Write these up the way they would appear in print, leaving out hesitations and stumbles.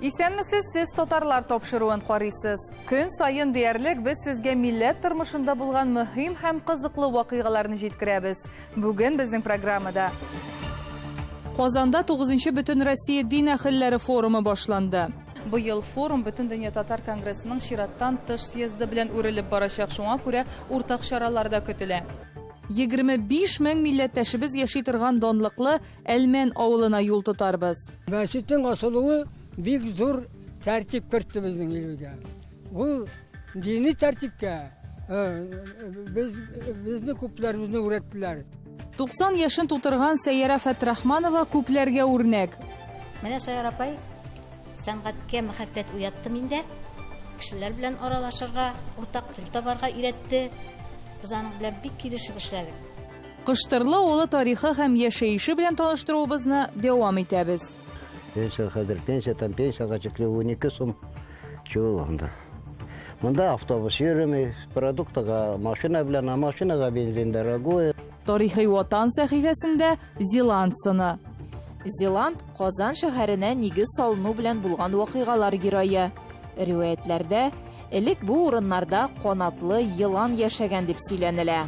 Исәнмесез, сез татарлар тапшыруын карыйсыз. Көн саен диярлек без сезгә милләт тормышында булган мөһим һәм кызыклы вакыйгаларны җиткерәбез. Бүген безнең программада Казанда 9-нчы Бөтенроссия дин әһелләре форумы башланды. Быел форум Бөтендөнья татар конгрессының чираттан тыш съезды белән үрелеп барачак, шуңа күрә уртак чаралар да көтелә. 25 мең милләттәшебез яши торган данлыклы Әлмән авылына юл тотарбыз. Мәчетнең ачылуы бик зур тәртип кертте безнең илебезгә. Ул дини тәртипкә без безне күпләребезне үрәттеләр. 90 яшен тутырган Сәйяра Фәтрахманова күпләргә үрнәк. Менә Сәйяр апай сәнгатькә мәхәббәт уятты миндә. Кешеләр белән аралашырга, уртак тел табарга өйрәтте. Без аның белән бик килешеп эшләдек. Кыштырлы авылы тарихы һәм яшәеше белән таныштыруыбызны дәвам итәбез. Пенсия хәзер пенсия, там пенсияга чикле 12 сум чул анда. Монда автобус йөреми, продуктыга машина белән, а машинага бензин дорогой. Тарихи Ватан сәхифәсендә Зилант сыны. Зилант Казан шәһәренә нигез салыну белән булган вакыйгалар герое. Риваятьләрдә Элек бу урыннарда канатлы елан яшәгән дип сөйләнелә.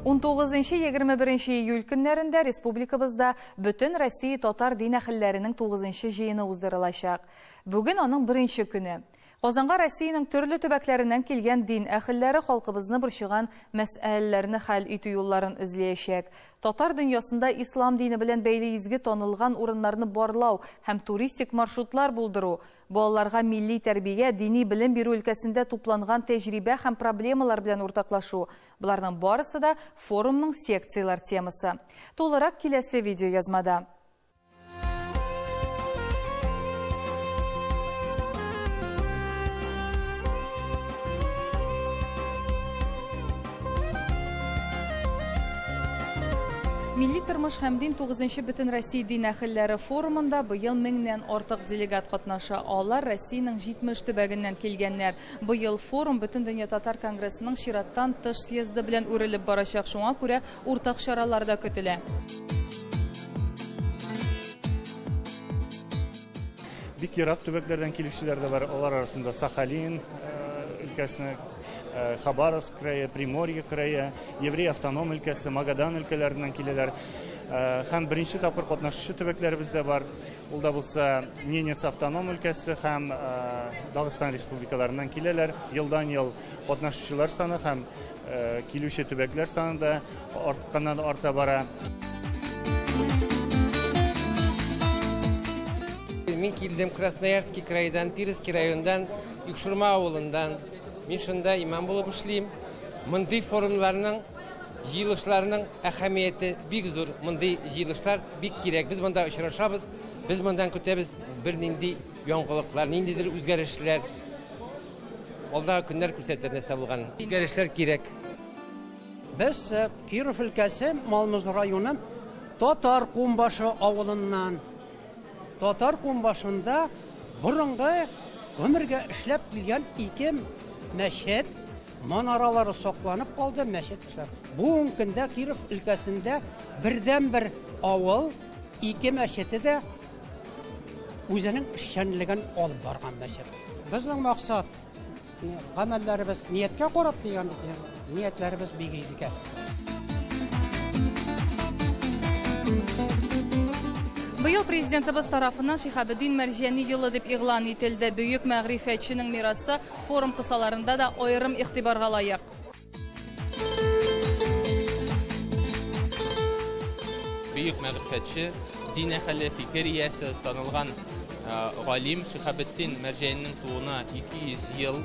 19-21 июль көннәрендә республикабызда Бөтен Россия татар дин әһелләренең 9 җыены уздырылачак. Бүген аның беренче көне. Казанга Россиянең төрле төбәкләреннән килгән дин әһелләре халкыбызны борчыган мәсьәләләрне хәл итү юлларын эзләячәк. Татар дөньясында ислам дине белән бәйле изге танылган урыннарны барлау һәм туристик маршрутлар булдыру, балаларга милли тәрбия, дини белем бирү өлкәсендә тупланган тәҗрибә һәм проблемалар белән уртаклашу, боларның барысы да форумның секцияләр темасы. Тулырак киләсе видеоязмада. Милли тормыш һәм дин 9-нчы Бөтенроссия дин әһелләре форумында быел меңнән артык делегат катнаша. Алар Россиянең 70 төбәгеннән килгәннәр. Быел форум Бөтендөнья татар конгрессының чираттан тыш съезды белән үрелеп барачак, шуңа күрә уртак чаралар да көтелә. Бик ерак төбәкләрдән килүчеләр дә бар. Алар арасында Сахалин өлкәсе, Хабаровск крае, Приморье крае, Еврей автоном өлкәсе, Магадан өлкәләреннән киләләр. Һәм беренче тапкыр катнашучы төбәкләребез дә бар. Ул да булса Ненец автоном өлкәсе һәм Дагыстан республикаларыннан киләләр. Елдан-ел катнашучылар саны һәм килүче төбәкләр саны да артканнан арта бара. Мин килдем Красноярский крайдан, Пирский райондан, Юкшурма авылындан. Мин шунда имам булып эшлим. Мондый форумларның, җыелышларның әһәмияте бик зур. Мондый җыелышлар бик кирәк. Без монда очрашабыз, без моннан көтәбез бернинди яңгылыклар, ниндидер үзгәрешләр. Алдагы көннәр күрсәтер нәрсә булганын. Үзгәрешләр кирәк. Без э, Киров өлкәсе Малмыж районы Татар Кумбашы авылыннан. Татар Кумбашында борынгы гомергә эшләп килгән ике мәчет манаралары сакланып калды, мәчет эшләп. Бүгенге көндә Киров өлкәсендә бердәнбер авыл, ике мәчете дә үзенең эшчәнлеген алып барган мәчет. Безнең максат гамәлләребез нияткә карап дигән ниятләребез бик изге. Быел президентыбыз тарафыннан Шиһабетдин Мәрҗани елы дип игълан ителде. Бөек мәгърифәтченең мирасы форум кысаларында да аерым игътибарга лаек. Бөек мәгърифәтче, дин әһеле, фикер иясе, танылган галим Шиһабетдин Мәрҗәнинең тууына 200 ел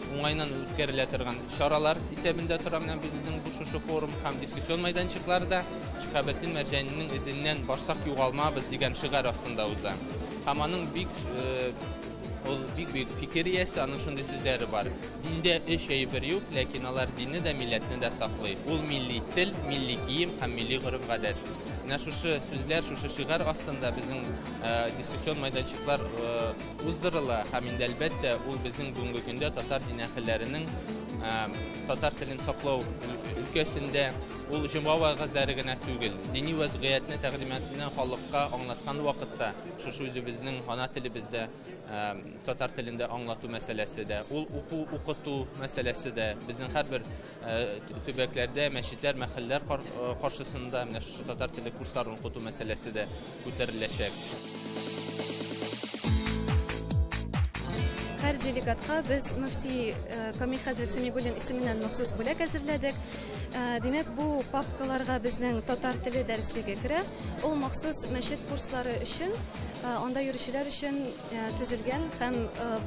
уңайынан үткәрелә торган чаралар исәбендә тора менә безнең бу шушы форум һәм дискуссион мәйданчыклар да Шиһабетдин Мәрҗәнинең эзеннән барсак югалмабыз дигән шигарь астында уза. Һәм аның бик ул бик бөек фикер иясе, аның шундый сүзләре бар. Диндә өч әйбер юк, ләкин алар динне дә, милләтне дә саклый. Ул милли тел, милли кием һәм милли гореф-гадәт. Менә шушы сүзләр, шушы шигарь астында безнең дискуссион мәйданчыклар уздырыла һәм инде әлбәттә ул безнең бүгенге көндә татар дин әһелләренең татар телен саклау өлкәсендә Ул җомга вәгазьләре генә түгел, дини вәзгыятьне, тәгълиматны халыкка аңлаткан вакытта, шушы үзебезнең ана телебездә, татар телендә аңлату мәсьәләсе дә, ул уку, укыту мәсьәләсе дә, безнең һәрбер төбәкләрдә, мәчетләр, мәхәлләр каршысында менә шушы татар теле курсларын укыту мәсьәләсе дә күтәреләчәк. Һәр делегатка без мөфти Камил хәзрәт Сәмигуллин исеменнән махсус бүләк әзерләдек. Димәк, бу папкаларга безнең татар теле дәреслеге керә. Ул махсус мәчет курслары өчен, анда йөрүчеләр өчен төзелгән һәм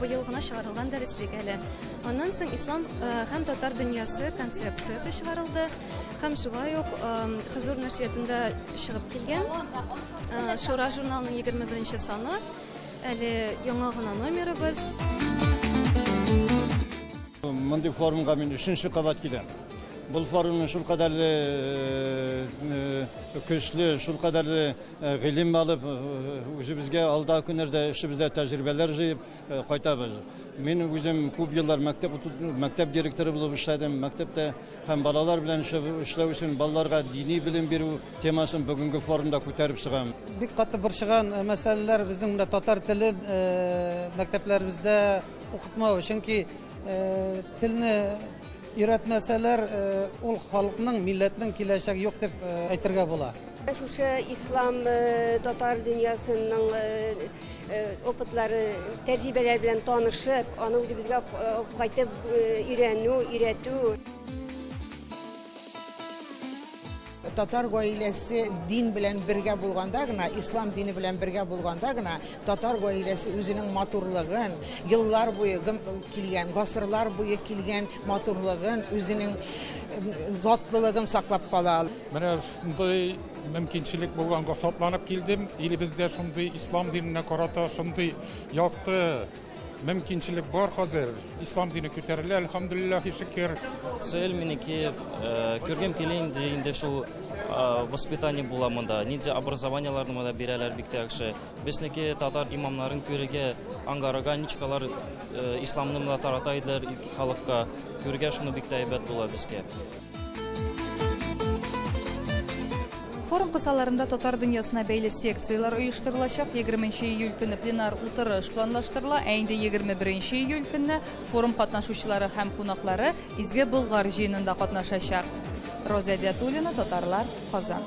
быел гына чыгарылган дәреслек әле. Аннан соң ислам һәм татар дөньясы концепциясе чыгарылды һәм шулай ук Хозур нәшриятында чыгып килгән Шура журналының 21 саны. Әле яңа гына номерыбыз. Мондый форумга мин өченче кабат киләм. Бу форумның шулкадәрле көчле, шулкадәрле гыйлем алып, үзебезгә алдагы көннәрдә эшебездә тәҗрибәләр җыеп кайтабыз. Мин үзем күп еллар мәктәп мәктәп директоры булып эшләдем. Мәктәптә һәм балалар белән эшләү өчен балаларга дини белем бирү темасын бүгенге форумда күтәреп чыгам. Бик каты борчыган мәсьәләләр безнең менә татар телен мәктәпләребездә укытмау. Чөнки телне өйрәтмәсәләр, ул халыкның, милләтнең киләчәге юк дип әйтергә була. Шушы ислам татар дөньясының опытлары, тәҗрибәләр белән танышып, аны үзебезгә кайтып өйрәнү, өйрәтү. Татар гаиләсе дин белән бергә булганда гына, ислам дине белән бергә булганда гына, татар гаиләсе үзенең матурлыгын, еллар буе килгән, гасырлар буе килгән матурлыгын, үзенең затлылыгын саклап кала. Менә шундый мөмкинчелек булганга шатланып килдем. Илебездә шундый ислам диненә карата шундый якты мөмкинчелек бар хәзер. Ислам дине күтәрелә, әлхәмдүлилләһи шөкер. Цель минеке күргем килә инде, инде шул воспитание була монда. Нинди образованиеларны монда бирәләр бик тә яхшы. Безнеке татар имамнарын күрергә, аңгарга ничек алар исламны монда тарата иделәр халыкка. Күрергә шуны бик тә әйбәт була безгә. Форум кысаларында татар дөньясына бәйле секцияләр оештырылачак. 20 июль көне пленар утырыш планлаштырыла, ә инде 21 июль көнне форум катнашучылары һәм кунаклары Изге Болгар җыенында катнашачак. Роза Диатуллина, Татарлар, Казан.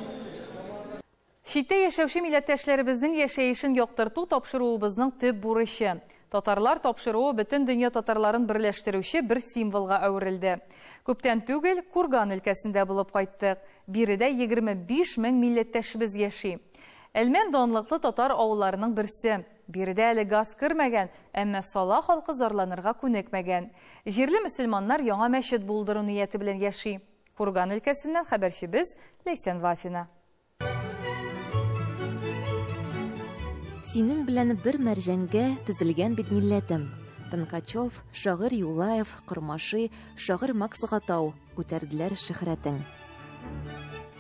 Читтә яшәүче милләттәшләребезнең яшәешен яктырту тапшыруыбызның төп бурычы. Татарлар тапшыруы бөтен дөнья татарларын берләштерүче бер символга әверелде. Күптән түгел Курган өлкәсендә булып кайттык. Биредә 25 мең милләттәшебез яши. Әлмән данлыклы татар авылларының берсе. Биредә әле газ кермәгән, әмма сала халкы зарланырга күнекмәгән. Җирле мөселманнар яңа мәчет булдыру нияте белән яши. Курган өлкәсеннән хәбәрчебез Ләйсән Вафина. Синең белән бер мәрҗәнгә тезелгән бит милләтем. Тонкачев, шагыйрь Юлаев, Кормаши, шагыйрь Макс Гатау күтәрделәр шөһрәтең.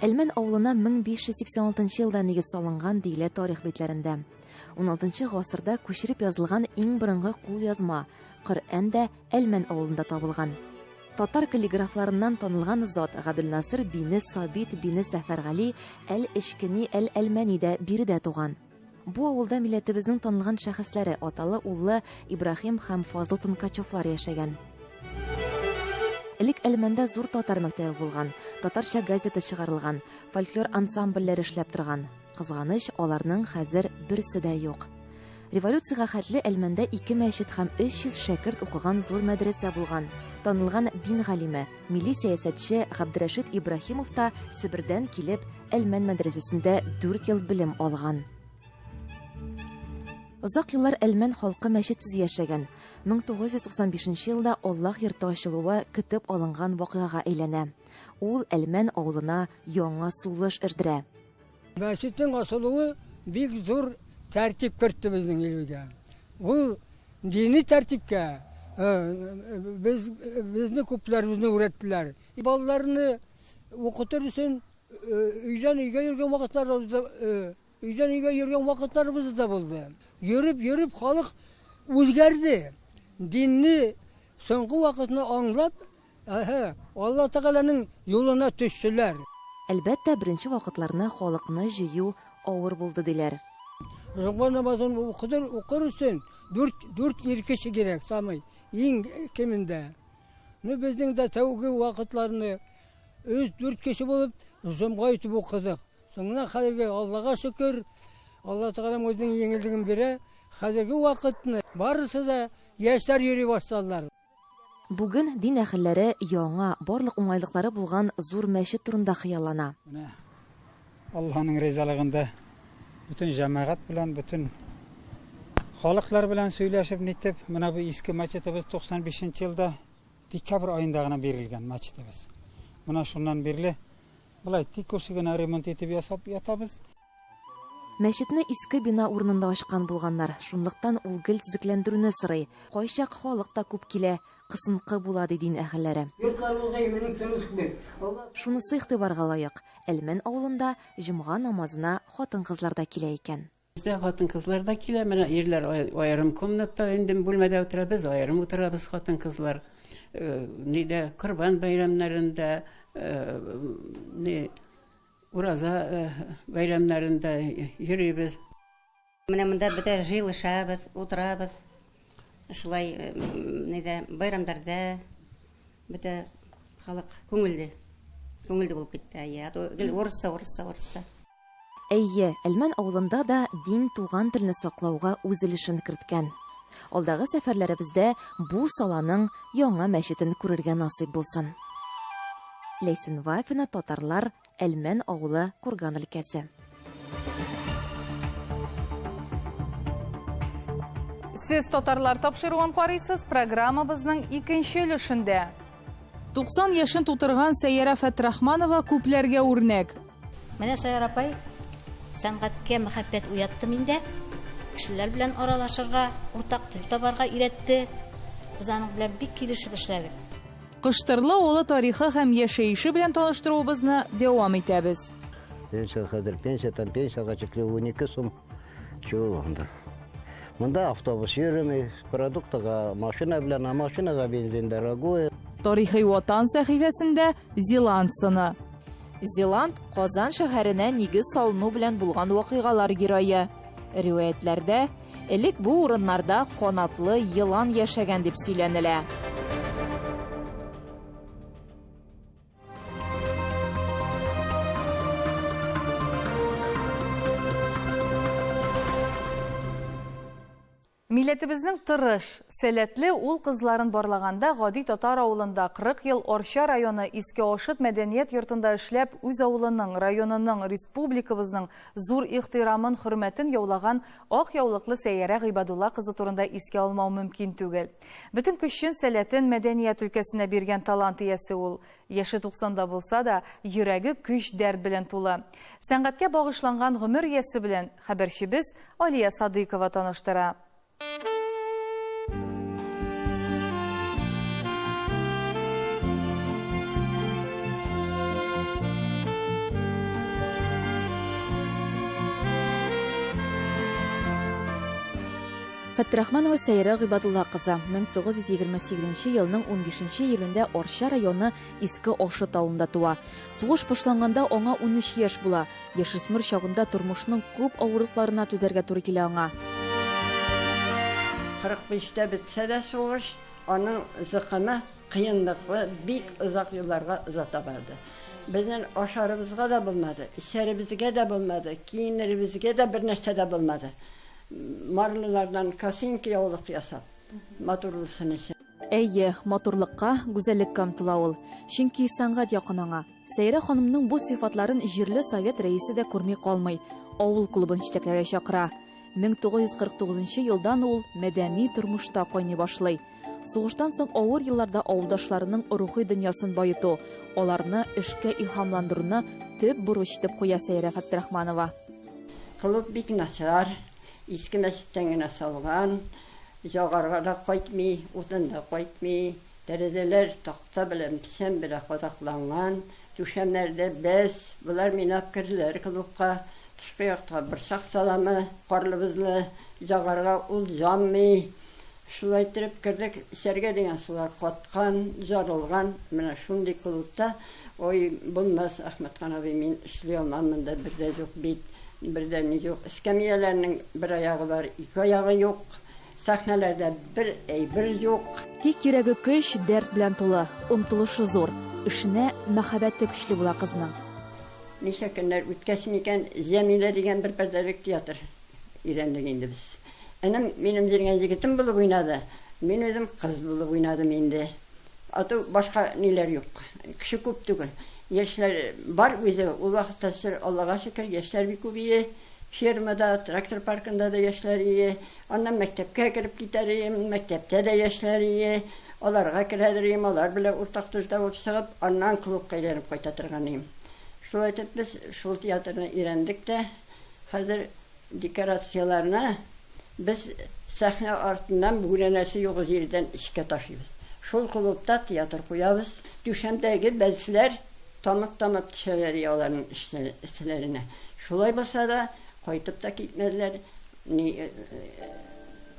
Әлмән авылына 1586 елда нигез салынган диелә тарих битләрендә. 16 гасырда күчереп язылган иң борынгы кулъязма Коръән дә Әлмән авылында табылган. Татар каллиграфларыннан танылган зат Габделнасыр бине Сабит бине Сәфәргали әл-Эчкени әл-Әлмәни дә биредә туган. Бу авылда милләтебезнең танылган шәхесләре аталы-уллы Ибраһим һәм Фазыл Тонкачевлар яшәгән. Элек Әлмәндә зур татар мәктәбе булган, татарча газета чыгарылган, фольклор ансамбльләр эшләп торган. Кызганыч, аларның хәзер берсе дә юк. Революциягә хәтле Әлмәндә ике мәчет һәм 300 шәкерт укыган зур мәдрәсә булган. Танылган дин галиме, милли сәясәтче Габдрәшит Ибраһимов та Себердән килеп, Әлмән мәдрәсәсендә 4 ел белем алган. Озак еллар Әлмән халкы мәчетсез яшәгән. 1995 елда Аллаһ йорты ачылуы көтеп алынган вакыйгага әйләнә. Ул Әлмән авылына яңа сулыш өрдерә. Мәчетнең ачылуы бик зур тәртип кертте безнең илебезгә. Ул дини тәртипкә без безне күпләр безне үрәттеләр. Балаларны укытыр өчен өйдән өйгә йөргән вакытларыбыз да өйдән өйгә йөргән вакытларыбыз да булды. Йөреп-йөреп халык үзгәрде. Динне соңгы вакытны аңлап, Алла Тәгаләнең юлына төштеләр. Әлбәттә, беренче вакытларны халыкны җыю авыр булды, диләр. Җомга намазын укыдыр, укыр өчен дүрт, дүрт ир кеше кирәк, самый, иң кимендә. Ну, безнең дә тәүге вакытларны өч, дүрт кеше булып, җомга итеп укыдык. Соңыннан хәзерге Аллага шөкер, Алла Тәгаләм үзенең җиңеллеген бирә. Хәзерге вакытны барысы да яшьләр йөри башладылар. Бүген дин әһелләре яңа, барлык уңайлыклары булган зур мәчет турында хыяллана. Менә Аллаһның ризалыгында бөтен җәмәгать белән, бөтен халыклар белән сөйләшеп нитеп, менә бу иске мәчетебез 95 нче елда декабрь аенда гына бирелгән мәчетебез. Менә шуннан бирле болай тик күрше генә ремонт итеп ясап ятабыз. Мәчетне иске бина урынында ачкан булганнар, шунлыктан ул гел төзекләндерүне сорый. Кайчак халык та күп килә, кысынкы була, ди дин әһелләре. Йортларыбызда иминлек, тынычлык бир. Алла. Шунысы игътибарга лаек, Әлмән авылында җомга намазына хатын-кызлар да килә икән. Бездә хатын-кызлар да килә, менә ирләр аерым комнатта инде бүлмәдә утыра, без аерым утырабыз хатын-кызлар. Нидә, Корбан бәйрәмнәрендә, ни, Ураза бәйрәмнәрендә йөрибез. Менә монда бөтә җыелышабыз, утырабыз. Шулай нидә бәйрәмнәрдә бөтә халык күңелле. Күңелле булып китте. Әйе, а то гел урысча, урысча, урысча. Әйе, Әлмән авылында да дин туган телне саклауга үз өлешен керткән. Алдагы сәфәрләребездә бу саланың яңа мәчетен күрергә насыйп булсын. Ләйсән Вафина, Татарлар, Әлмән авылы, Курган өлкәсе. Сез Татарлар тапшыруын карыйсыз, программабызның икенче өлешендә. 90 яшен тутырган Сәйяра Фәтрахманова күпләргә үрнәк. Менә Сәйяр апай сәнгатькә мәхәббәт уятты миндә. Кешеләр белән аралашырга, уртак тел табарга өйрәтте. Без аның белән бик килешеп эшләдек. Кыштырлы авылы тарихы һәм яшәеше белән таныштыруыбызны дәвам итәбез. Пенсия хәзер пенсия там пенсиягә чикле 12 сум. Чего анда? Монда автобус йөреми, продуктыга машина белән, а машинага бензин дорогой. Тарихи Ватан сәхифәсендә Зилант сыны. Зилант, Казан шәһәренә нигез салыну белән булган вакыйгалар герое. Риваятьләрдә, элек бу урыннарда канатлы елан яшәгән дип сөйләнелә. Милләтебезнең тырыш, сәләтле ул-кызларын барлаганда гади татар авылында 40 ел Арча районы Иске Ашыт мәдәният йортында эшләп үз авылының, районының, республикабызның зур ихтирамын, хөрмәтен яулаган ак яулыклы Сәйярә Гыйбадулла кызы турында искә алмау мөмкин түгел. Бөтен көчен, сәләтен мәдәният өлкәсенә биргән талант иясе ул. Яше туксанда булса да, йөрәге көч-дәрт белән тулы. Сәнгатькә багышланган гомер иясе белән хәбәрчебез Алия Садыйкова таныштыра. Фәттерахманова Сәйрә Гыйбадулла кызы, 1928 елның 15 июлендә Арча районы Иске Ашы тавында туа. Сугыш башланганда аңа 13 яшь була. Яшүсмер чагында тормышның күп авырлыкларына түзәргә туры килә аңа. 45 тә бетсә дә сугыш, аның зыкымы кыенлыклы бик озак елларга озата барды. Безнең ашарыбызга да булмады, эчәребезгә дә булмады, киенеребезгә дә бернәрсә дә булмады. Марлылардан косинка яулык ясап, матур булсын өчен. Әйе, матурлыкка, гүзәллеккә омтыла ул. Чөнки сәнгать якын аңа. Сәйрә ханымның бу сыйфатларын җирле совет рәисе дә күрми калмый, авыл клубын җитәкләргә чакыра. 1949 елдан ул мәдәни тормышта кайный башлый. Сугыштан соң авыр елларда авылдашларының рухи дөньясын баету, аларны эшкә илһамландыруны төп бурыч итеп куя Сәйрә Фәттерахманова. Клуб бик начар, иске мәчеттән генә салган, җагарга да кайтмый, утын да кайтмый, тәрәзәләр такта белән, печән белән кадакланган, түшәмнәрдә бәс, болар мине алып керделәр клубка, тышкы якта борчак саламы, карлы-бозлы, җагарга ул җанмый. Шулай иттереп кердек, эчәргә дигән сулар каткан, жарылган, менә шундый клубта, ой, булмас, Әхмәтхан абый, мин эшли алмам монда, бер дә юк бит, бер дә ни юк. Эскәмияләрнең бер аягы бар, ике аягы юк, сәхнәләрдә бер әйбер юк. Тик йөрәге көч, дәрт белән тулы, омтылышы зур, эшенә мәхәббәте көчле була кызның. Ничә көннәр үткәч микән, Җәмилә дигән бер пәрдәлек театр Өйрәндек инде без. Энем минем йөргән егетем булып уйнады, мин үзем кыз булып уйнадым инде. А то башка ниләр юк. Кеше күп түгел. Яшьләр бар үзе, ул вакытта сер, Аллага шөкер, яшьләр бик күп ие. Фермада, трактор паркында да яшьләр ие. Аннан мәктәпкә кереп китәр ием, мәктәптә дә яшьләр ие. Аларга керәдер ием, алар белән уртак тел табып чыгып, аннан клубка әйләнеп кайта торган ием. Шулай итеп без шул театрны өйрәндек тә, Хәзер декорацияләрне без сәхнә артыннан бүрәнәсе юк җирдән эчкә ташыйбыз. Шул клубта театр куябыз. Түшәмдәге бәзләр тамып-тамып төшәләр и аларның эчләренә. Шулай булса да, кайтып та китмәделәр, ни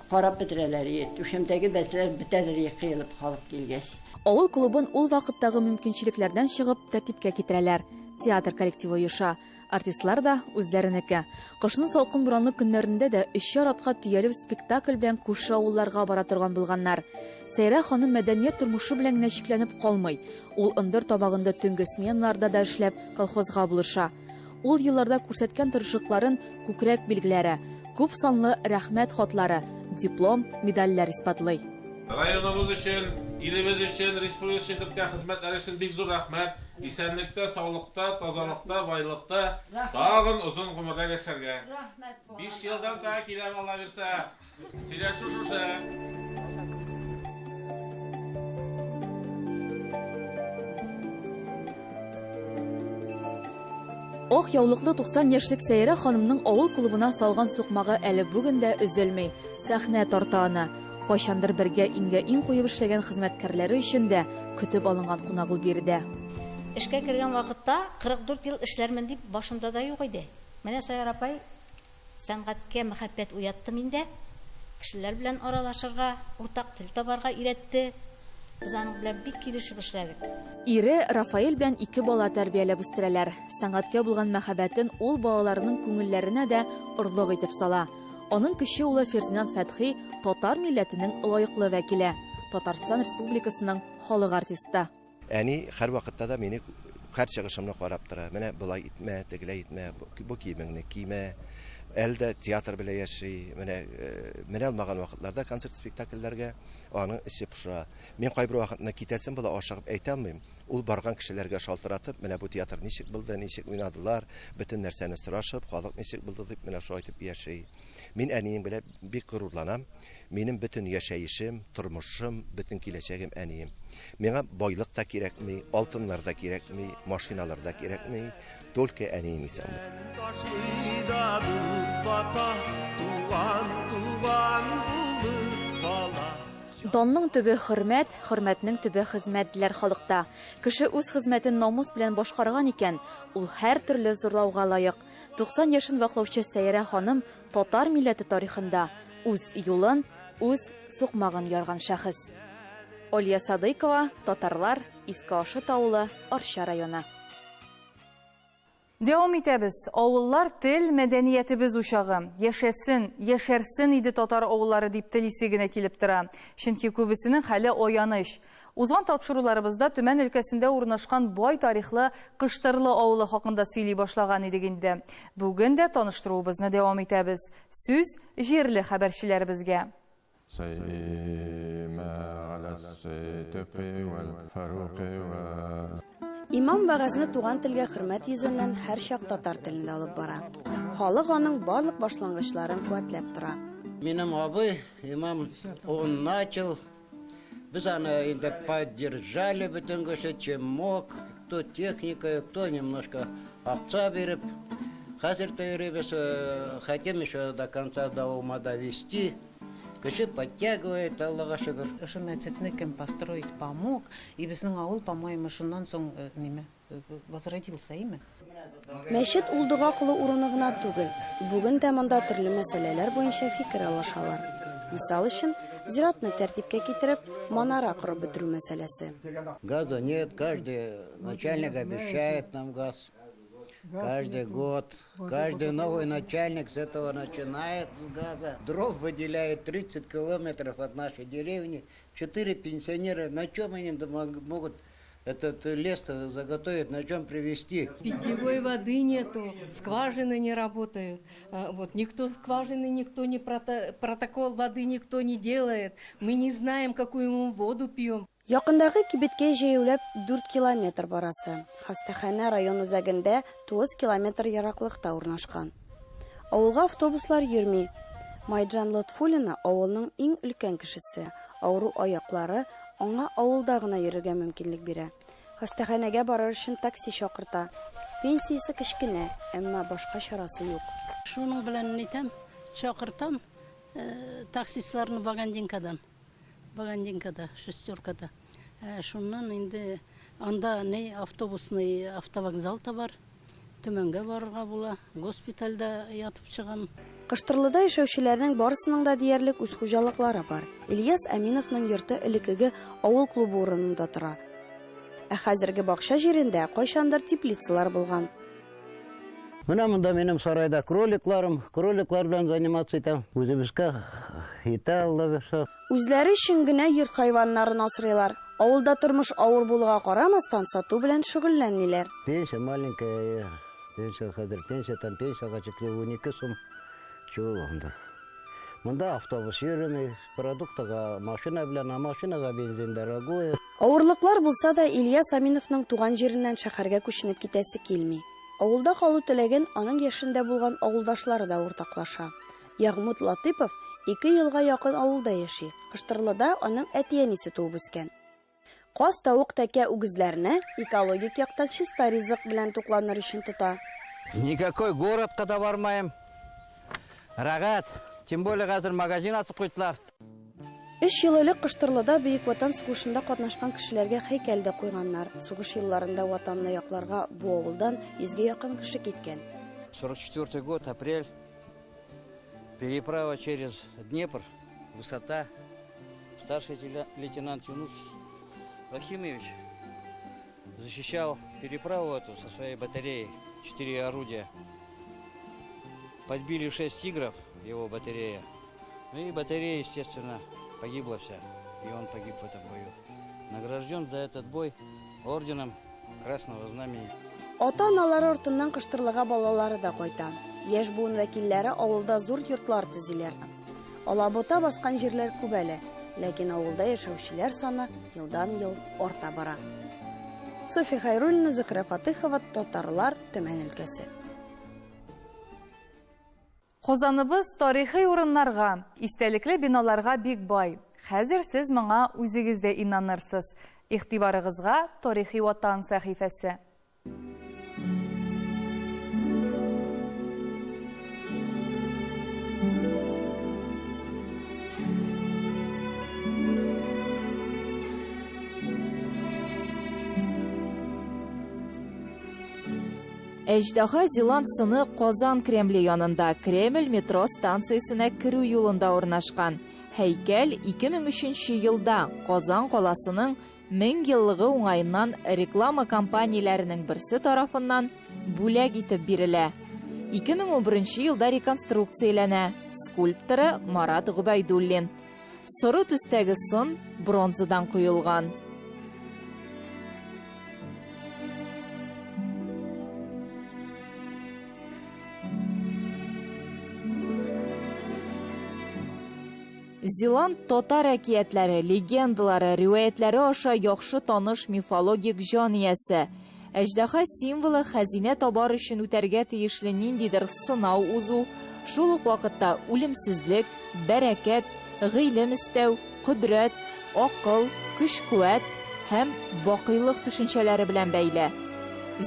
карап бетерәләр и. Түшәмдәге бәзләр бетәдер и кыелып халык килгәч. Авыл клубын ул вакыттагы мөмкинчелекләрдән чыгып тәртипкә китерәләр. Театр коллективы оеша. Артистлар да үзләренеке. Кышның салкын буранлы көннәрендә дә өчәр атка төялеп спектакль белән күрше авылларга бара торган булганнар. Сәйрә ханым мәдәният тормышы белән генә чикләнеп калмый. Ул ындыр табагында төнге сменаларда да эшләп, колхозга булыша. Ул елларда күрсәткән тырышлыкларын күкрәк билгеләре, күп санлы рәхмәт хатлары, диплом, медальләр исбатлый. Районыбыз өчен, илебез өчен, республика өчен керткән хезмәтләре өчен бик зур рәхмәт. Исәнлектә, саулыкта, тазалыкта, байлыкта, тагын озын гомерләр яшәргә. Биш елдан тагы киләм, Алла бирсә. Сөйләшү шушы. Ак яулыклы 90 яшьлек Сәйрә ханымның авыл клубына салган сукмагы әле бүген дә өзелми. Сәхнә тарта аны. Кайчандыр бергә иңгә-иң куеп эшләгән хезмәткәрләре өчен дә көтеп алынган кунак ул биредә. Эшкә кергән вакытта 44 ел эшләрмен дип башымда да юк иде. Менә Саяр апай сәнгатькә мәхәббәт уятты миндә. Кешеләр белән аралашырга, уртак тел табарга өйрәтте. Без аның белән бик килешеп эшләдек. Ире Рафаэль белән ике бала тәрбияләп үстерәләр. Сәнгатькә булган мәхәббәтен ул балаларының күңелләренә дә орлык итеп сала. Аның кече улы Фердинанд Фәтхи татар милләтенең лаеклы вәкиле, Татарстан Республикасының халык артисты. Әни һәрвакытта да мине һәр чыгышымны карап тора. Менә болай итмә, тегеләй итмә, бу киемеңне кимә. Әле дә театр белән яши. Менә менә алмаган вакытларда концерт-спектакльләргә аның эче поша. Мин кайбер вакытны китәсем була, ашыгып әйтә алмыйм. Ул барган кешеләргә шалтыратып, менә бу театр ничек булды, ничек уйнадылар, бөтен нәрсәне сорашып, халык ничек булды дип, менә шулай итеп яши. Мин әнием белән бик горурланам. Минем бөтен яшәешем, тормышым, бөтен киләчәгем әнием. Миңа байлык та кирәкми, алтыннар да кирәкми, машиналар да кирәкми, только әнием исән. Ташлый да дус сата, туган туган булып кала. Данның төбе хөрмәт, хөрмәтнең төбе хезмәт, диләр халыкта. Кеше үз хезмәтен намус белән башкарган икән, ул һәртөрле зурлауга лаек. 90 яшен ваклаучы Сәйрә ханым татар милләте тарихында үз юлын, үз сукмагын ярган шәхес. Алия Садыйкова, Татарлар, Иске Ашыт авылы, Арча районы. Дәвам итәбез. Авыллар тел, мәдәниятебез учагы. Яшәсен, яшәрсен иде татар авыллары дип телисе генә килеп тора. Чөнки күбесенең хәле аяныч. Узган тапшыруларыбызда Төмән өлкәсендә урнашкан бай тарихлы Кыштырлы авылы хакында сөйли башлаган идек инде. Бүген дә таныштыруыбызны дәвам итәбез. Сүз җирле хәбәрчеләребезгә. Имам вәгазьне туган телгә хөрмәт йөзеннән һәрчак татар телендә алып бара. Халык аның барлык башлангычларын куәтләп тора. Минем абый, имам, он начал, без аны инде поддержали бөтен кеше, чем мог, кто техникой, кто немножко акча биреп. Хәзер дә йөрибез, хотим еще до конца до ума довести. Кеше подтягивает, Аллага шөкер. Ошо мәчетне кем построить помог, и безнең авыл, по-моему, шуннан соң ниме, возродился, име? Мәчет ул дога кылу урыны гына түгел. Бүген дә монда төрле мәсьәләләр буенча фикер алышалар. Мисал өчен, зиратны тәртипкә китереп, манара корып бетерү мәсьәләсе. Газа нет, каждый начальник обещает нам газ. Каждый год, каждый новый начальник с этого начинает, с газа. Дров выделяет 30 километров от нашей деревни. 4 пенсионера, на чем они могут этот лес заготовить, на чем привезти? Питьевой воды нету, скважины не работают. Вот, никто скважины, никто не протокол воды никто не делает. Мы не знаем, какую мы воду пьем. Якындагы кибеткә җәяүләп 4 километр барасы. Хастаханә район үзәгендә 9 километр ераклыкта урнашкан. Авылга автобуслар йөрми. Майджан Лотфуллина авылның иң өлкән кешесе. Авыру аяклары аңа авылда гына йөрергә мөмкинлек бирә. Хастаханәгә барыр өчен такси чакырта. Пенсиясе кечкенә, әмма башка чарасы юк. Шуның белән нитәм, чакыртам таксистларны Багандинкадан. Багандинкада, шестеркада. Шуннан инде анда не автобусный автовокзал та бар. Төмәнгә барырга була, госпитальдә ятып чыгам. Кыштырлыда яшәүчеләрнең барысының да диярлек үз хуҗалыклары бар. Ильяс Әминовның йорты элеккеге авыл клубы урынында тора. Ә хәзерге бакча җирендә кайчандыр теплицалар булган. Менә монда минем сарайда кроликларым, кроликлар белән заниматься итәм. Үзебезгә итә Алла бирсә. Үзләре өчен генә йорт хайваннарын асрыйлар. Авылда тормыш авыр булуга карамастан, сату белән шөгыльләнмиләр. Пенсия маленькая, пенсия хәзер, пенсия там пенсияга чыклы 12 сум. Чего анда? Монда автобус йөрми, продуктыга машина белән, а машинага бензин дорогой. Авырлыклар булса да, Ильяс Аминовның туган җиреннән шәһәргә күченеп китәсе килми. Авылда калу теләген аның яшендә булган авылдашлары да уртаклаша. Ягъмут Латыпов 2 елга якын авылда яши. Кыштырлыда аның әти-әнисе туып үскән. Каз, тавык, тәкә үгезләрне экологик яктан чиста ризык белән тукланыр өчен тота. Никакой городка да бармаем. Рәгать, тем более хәзер магазин ачып куйдылар. 3 ел элек Кыштырлыда Бөек Ватан сугышында катнашкан кешеләргә һәйкәл дә куйганнар. Сугыш елларында ватанны якларга бу авылдан 100гә якын кеше киткән. 44 год, апрель. Переправа через Днепр, высота. Старший лейтенант Юнус Рахимович защищал переправу эту со своей батареей, 4 орудия. Подбили 6 тигров, его батарея. И батарея, естественно, погибла вся. И он погиб в этом бою. Награжден за этот бой орденом Красного Знамени. Ата-аналары артыннан Кыштырлыга балалары да кайта. Яшь буын вәкилләре авылда зур йортлар төзиләр. Алабута баскан җирләр күп әле, ләкин авылда яшәүчеләр саны елдан-ел арта бара. София Хайруллина, Зөһрә Фатыхова, Татарлар, Төмән өлкәсе. Казаныбыз тарихи урыннарга, истәлекле биналарга бик бай. Хәзер сез моңа үзегез дә инанырсыз. Игътибарыгызга Тарихи ватан сәхифәсе. Әҗдаһа Зилант сыны Казан Кремле янында Кремль метро станциясенә керү юлында урнашкан. Һәйкәл 2003 елда Казан каласының 1000 еллыгы уңаеннан реклама компанияләренең берсе тарафыннан бүләк итеп бирелә. 2011 елда реконструкцияләнә. Скульпторы Марат Гобәйдуллин. Соры төстәге сын бронзадан коелган. Зилант татар әкиятләре, легендалары, риваятләре аша яхшы таныш мифологик җан иясе. Әҗдаһа символы хәзинә табар өчен үтәргә тиешле ниндидер сынау узу, шул ук вакытта үлемсезлек, бәрәкәт, гыйлем эстәү, кодрәт, акыл, көч-куәт һәм бакыйлык төшенчәләре белән бәйле.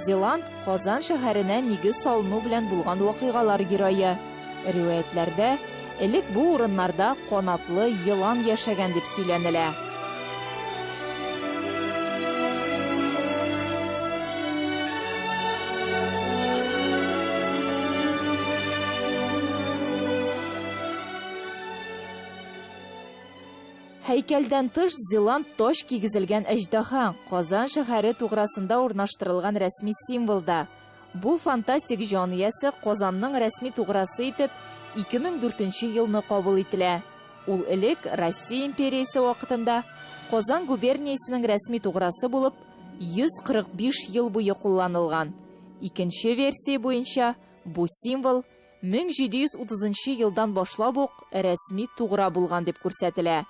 Зилант Казан шәһәренә нигез салыну белән булган вакыйгалар герое. Риваятләрдә элек бу урыннарда канатлы елан яшәгән дип сөйләнелә. Һәйкәлдән тыш Зилант таҗ кигезелгән әҗдаһа, Казан шәһәре туграсында урнаштырылган рәсми символ да. Бу фантастик җан иясе Казанның рәсми туграсы итеп 2004 нче елны кабул ителә. Ул элек Россия империясе вакытында Казан губерниясенең рәсми туграсы булып 145 ел буе кулланылган. Икенче версия буенча, бу символ 1730 нчы елдан башлап ук рәсми тугра булган дип күрсәтелә.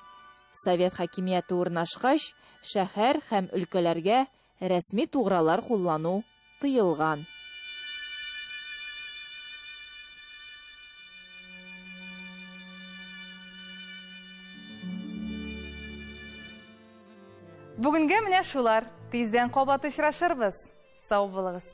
Совет хакимияте урнашкач, шәһәр һәм өлкәләргә рәсми тугралар куллану тыелган. Бүгенгә менә шулар. Тиздән кабат очрашырбыз. Сау булыгыз.